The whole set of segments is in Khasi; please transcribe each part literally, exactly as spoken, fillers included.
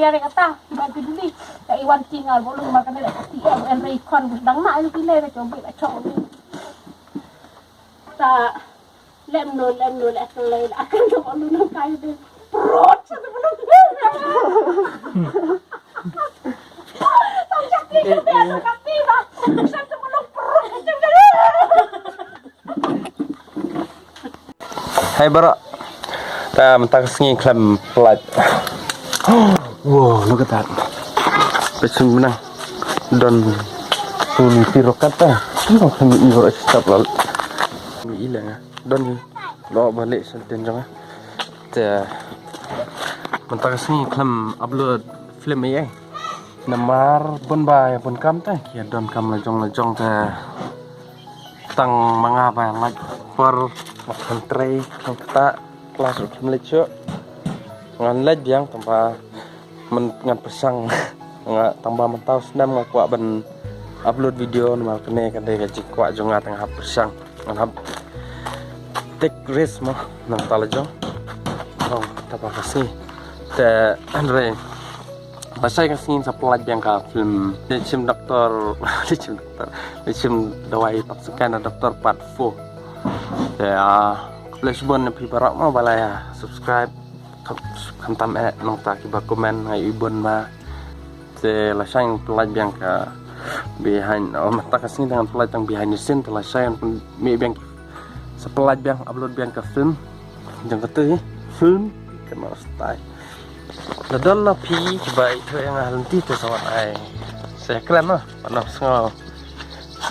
Kata ba tu dili ka iwan tingal bolu ma kane da kati ya en rei kon dang na ni pile ka cobi ka cobi. Ta lem no lem no le akan le akan to bolu no kai de. Prot sa to bolu. Tam cak ti ko be to kati ba. Sa to bolu prot. Hai baroh. Ta mynta ka sngi khlem pynlait. Wow, look at that. Peit sngewbha. Don tu ni ti rokat ta. Tengok kami i baroh stop lalu. Mi i lenga. Don ni. Lo balik senten jong. Te mynta ka sngi khlem upload film ei ei. Namar bun ba ïa bun kam te ki ïa don kam la jong la jong te. Tang ma nga ba lait por ba khlem trei khlem kata klas ruh khlem leit shuh. Ngan leit biang tang ba men ngan pyrshang nga tang ba mynta u snem nga kwah ban upload video namar kane ka dei ka jingkwah jong nga tang hap pyrshang ngan hap take risk mo nang ta la jong. Ong ta ba ka sngi te hynrei. Lashai ka sngi sa pynlait biang ka film Leit Shim Doctor, Leit Shim Doctor, Leit Shim Dawai Pak Syngkai na Doctor Part four. Te ah, khublei shibun na phi baroh mo ba la ïa subscribe. Kham, khamtam eh nangta kiba comment nga ïohi bun ma. Te lashai ngan pynlait biang ka behind, oh mynta ka sngi ngan pynlait tang behind the scene te lashai ngan pyn mih biang sa pynlait biang upload biang ka film. Jong kata hi film kano style. La don na phi kiba ithuh ïa nga ha lynti te sa wan ai. Sa ïakren noh, pat nang sngew.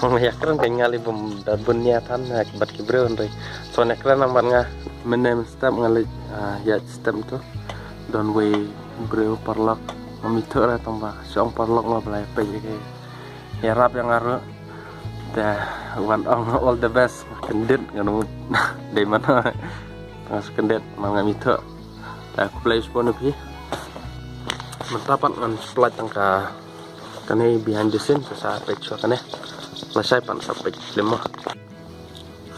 Nga ïakren ka nga lei bym da bun ïa than ha bad ki briew hynrei. Sa wan ïakren nang bad nga mynne mynstep nga leit ah, ïaid step tu. Don wei briew paralok. Ngam ithuh re tang ba shu ong paralok nga ba la ïa peit ïa ki. Ïarap ïa nga ruh. Te wan ong all the best. Kyndit ngan mut. Dei mano. Nga shu kyndit man ngam ithuh. Te khublei shibun ïa phi. Mynta pat ngan pynlait tang ka kane behind the scene sa sa peit shuwa kane. Lashai pat sa peit film mo.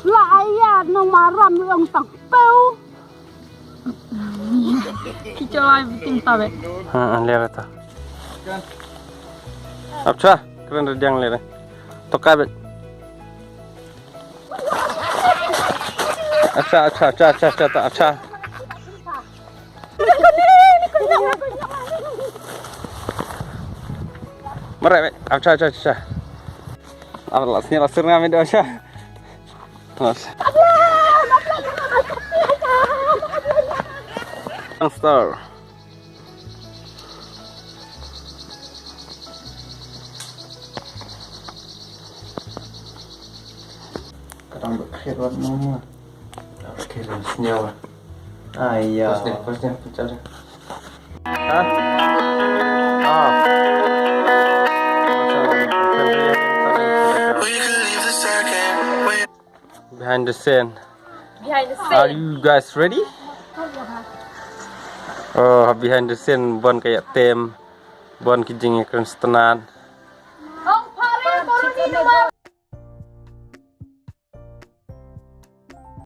La aya nang maram long tang peu. Ki chalai biting tabe. Ha, ha, lere ta. Apcha, kren rediang lere. Toka be. Apcha, apcha, apcha, apcha, apcha, ta, apcha. Mare be, apcha, apcha, apcha. Apa la sini la sini ngam do apcha. Terus. Gangster. Kadang berkhidmat mama. Berkhidmat senyawa. Ah iya. Terus deh, terus deh, pecah deh. Hah? Ah. Behind the scene. Behind the scene. Are you guys ready? Oh, behind the scene, bon ka ïa tem, bon ki jingïakren sngewtynnat.